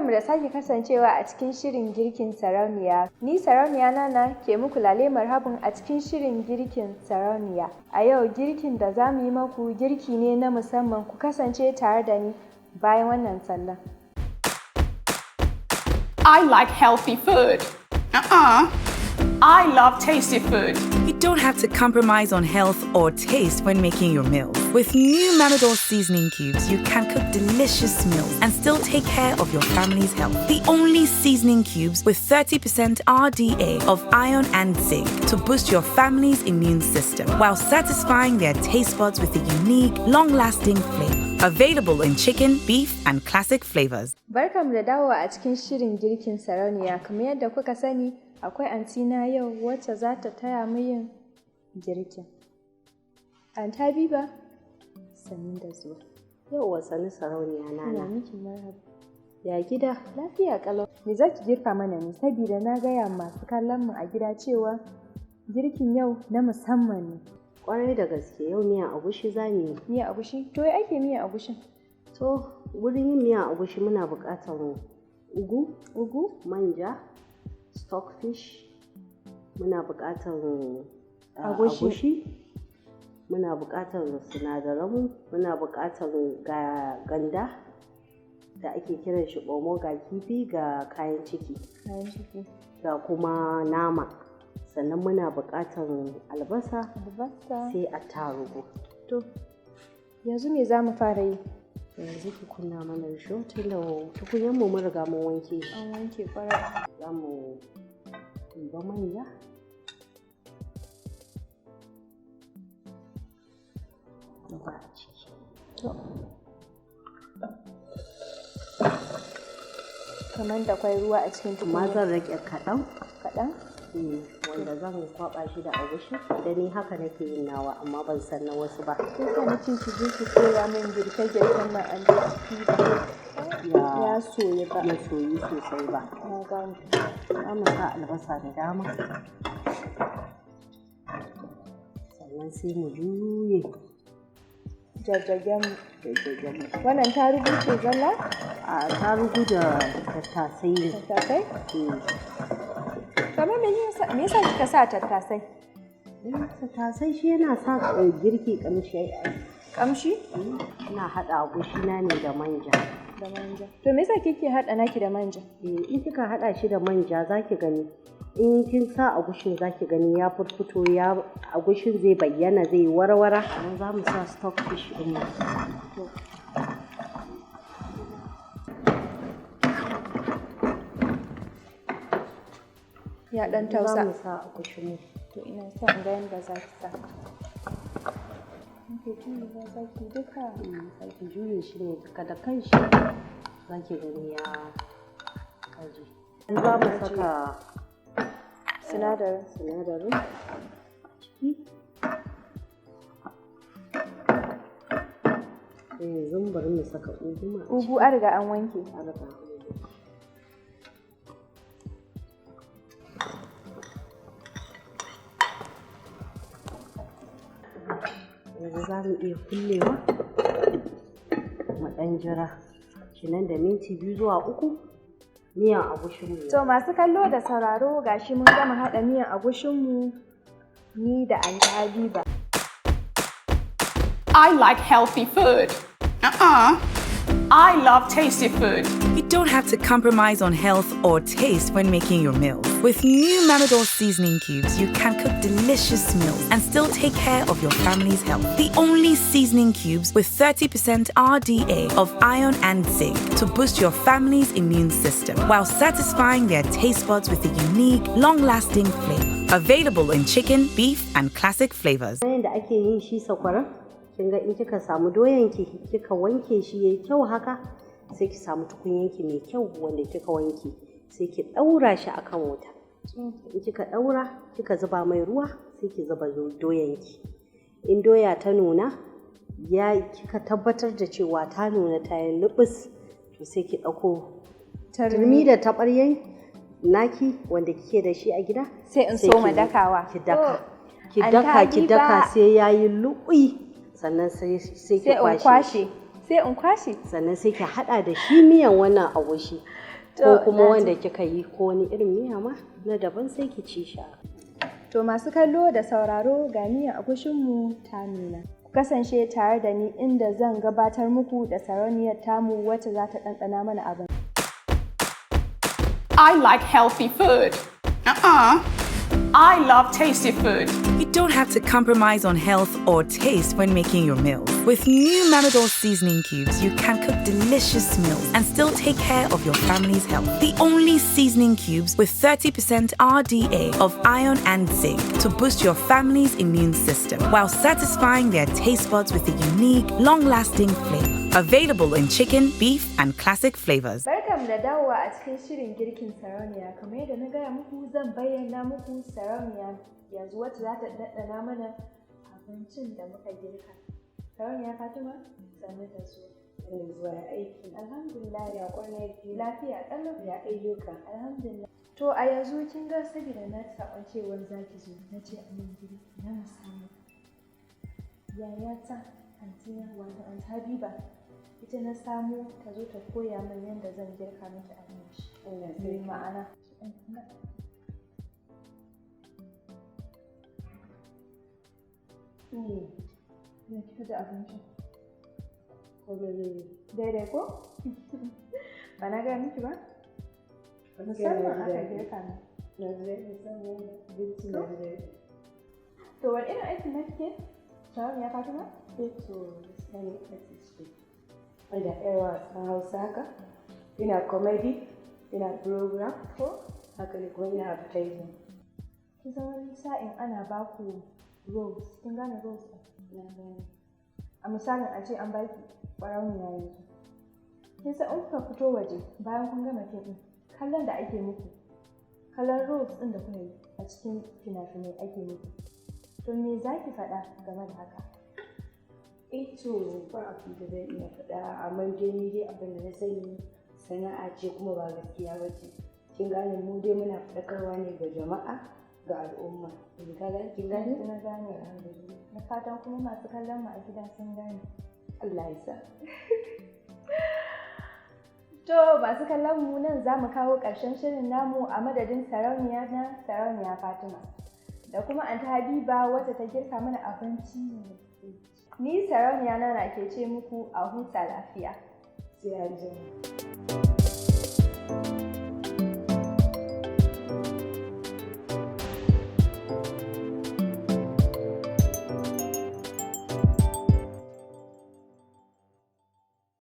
Barkanmu da sake kasancewa a cikin shirin girkin sarauniya. Ni Sarauniya Nana ke muku lale marhabin a cikin shirin girkin sarauniya. A yau girkin da za mu yi maku girki ne na musamman, ku kasance tare da ni bayan wannan tallan. I like healthy food. Uh-uh. I love tasty food. You don't have to compromise on health or taste when making your meals. With new Mamador seasoning cubes, you can cook delicious meals and still take care of your family's health. The only seasoning cubes with 30% RDA of iron and zinc to boost your family's immune system while satisfying their taste buds with a unique, long-lasting flavor. Available in chicken, beef, and classic flavors. Barkanmu da dawowa a cikin shirin girkin sarauniya. Kamar yadda kuka sani, akwai antina yau wacce za ta taya mu yin girkin. Anti Habiba, sannu da zuwa. Yauwa, sannu Sarauniya Ina Nana. miki marhaba. Ya gida? Lafiya ƙalau. Me za ki girka mana ne? Sabida na gaya masu kallon mu a gida cewa girkin yau na musamman ne. Kwarai da gaske, yau miyan agushi za mu yi. Miya agushi? To, ya ake miyan agushin? To, wurin yin miyan agushi muna buƙatar ugu, Ugu? manja, stockfish, muna buƙatar Agushi. Agushi, muna buƙatar sinadaranmu, muna buƙatar ga ganda da ake kiran shi ɓomo, ga kifi, ga kayan ciki. Kayan ciki. Ga kuma nama. Sannan muna buƙatar albasa, Albasa. sai attarugu. To, yanzu me za mu fara yi? Yanzu ki kunna mana risho, tunda tukunyan mu mun riga mun wanke shi. An wanke ƙwarai. Za mu ɗiba manja. Zuba a ciki. To. Kamar da kwai ruwa a cikin Amma tukunya. zan rage kaɗan. Kaɗan? Eh, wanda zan kwaɓa shi da agushi. Da ni haka nake yin nawa, amma ban san na wasu ba. Sai sa nace ki je ki koya min girke-girken nan, Anti Habiba. Ya soyu ba. Ya soyu sosai ba. Na gane. Za mu sa albasa da dama. Sannan sai mu juye Jajjagen mu. Jajjagen mu. Wannan tarugu ce zalla? A, tarugu da tattasai ne. Tattasai? Eh. Kamar me yasa kika sa tattasai? Eh, tattasai shi yana sa girki ƙamshi ai. Ƙamshi? Ina haɗa agushi na ne da manja. Da manja. To, me yasa kike haɗa naki da manja? Eh, in kika haɗa shi da manja za ki gani. In kin sa agushin za ki gani ya furfuto, ya agushin zai bayyana, zai yi warwara. Sannan za mu sa stockfish ɗin mu. To. Ya ɗan Za tausa. mu sa agushin mu. To, ina son in ga yadda za ki sa. Ok, juyewa za ki duka. Za ki juye shi ne duka, da kanshi za ki gani ya aje. Yanzu za mu saka Sinadarin. Sinadarin a ciki. Yanzu bari mu saka ugu ma a ciki. Ugu an riga an wanke. An riga an wanke. Yanzu za mu iya kullewa mu ɗan jira shi nan da minti 2 zuwa 3, miyan agushin mu. To, masu kallo da sauraro, gashi mun gama haɗa miyan agushinmu ni da Anti Habiba. I like healthy food. Uh-uh. I love tasty food. You don't have to compromise on health or taste when making your meals. With new Mamador seasoning cubes, you can cook delicious meals and still take care of your family's health. The only seasoning cubes with 30% RDA of iron and zinc to boost your family's immune system while satisfying their taste buds with a unique, long-lasting flavor. Available in chicken, beef, and classic flavors. Yanda ake yin shi sakwaran, kin ga in kika samu doyanki, kika wanke shi yayi kyau haka, sai ki samu tukunyanki mai kyau wanda kika wanke, sai ki ɗaura shi akan wuta. In kika ɗaura, kika zuba mai ruwa, sai ki zuba doyanki. In doya ta nuna, ya kika tabbatar da cewa ta nuna, ta yi luɓus, to sai ki ɗauko turmi da taɓaryan naki wanda kike da shi a gida. Sai in soma dakawa. Ki daka. Ki Anti daka, ki daka Habiba. sai yayi luɓui, sannan sai ki Sai in kwashe. kwashe. Sai in kwashe. Sannan sai ki haɗa da shi miyan wannan agushi. Ko kuma wanda kika yi ko wani irin miya ma na daban sai ki ci shi. To masu kallo da sauraro, ga miyan agushinmu ta nuna. Ku kasance tare da ni inda zan gabatar muku da sarauniyar tamu wacce za ta ɗanɗana mana abin. I like healthy food. Uh-uh. I love tasty food. You don't have to compromise on health or taste when making your meals. With new Mamador seasoning cubes, you can cook delicious meals and still take care of your family's health. The only seasoning cubes with 30% RDA of iron and zinc to boost your family's immune system while satisfying their taste buds with a unique, long-lasting flavor. Available in chicken, beef, and classic flavors. Barkam da dawowa a cikin shirin girkin sarauniya. Kamar yadda na gaya muku, zan bayyana muku sarauniya yanzu wacce za ta ɗanɗana mana abincin da muka girka. Sarauniya Fatima, sannu da zuwa. Zuwa aiki. Alhamdulillah. Ya kwana biyu? Lafiya ƙalau. Ya ayyuka? Alhamdulillah. To a yanzu kin ga saboda na ji saƙon cewar za ki zo, na ce a min girki na musamman. Yayata, antina, wato Anti Habiba, ita na samo ta zo ta koya min yadda zan girka miki abinci. Allah Mai sarki. ma'ana. Ya kika ji abincin? Komai ne. Daidai ko? Ba na gaya miki ba? Gaskiya Musamman na ji aka daɗi. girka min. Na ji daɗi saboda abinci na ji daɗi. To wani irin aiki na kike? Sarauniya Fatima? Eh to, gaskiya ni artist ce. Wanda ƴar wasan Hausa haka. Ina comedy, ina program, Ko? haka ne, kuma ina advertising. Kin san wani sa'in ana ba ku roles, kin gane roles ɗin? Na gane. A misalin a ce an baki ɓarauniya yanzu. Kin san in kuka fito waje bayan kun gama fim ɗin, kallon da ake muku, kallon roles ɗin da kuka yi a cikin fina-finai ake muku. To me za ki faɗa game da haka? Eh to, ba abin da zan iya faɗa, amma dai ni dai abin da na sani, sana'a ce kuma ba gaskiya ba ce. Kin gane, mu dai muna faɗakarwa ne ga jama'a, ga al'umma. Kin gane? Kin gane? Na gane. Alhamdulillah. Da fatan kuma masu kallon mu a gida sun gane. Allah ya sa. To masu kallon mu, nan za mu kawo ƙarshen shirin namu. A madadin sarauniya na Sarauniya Fatima da kuma Anta Habiba wacce ta girka mana abinci mai. Ni Sarauniya Nana ke ce muku a huta lafiya. Sai an jima.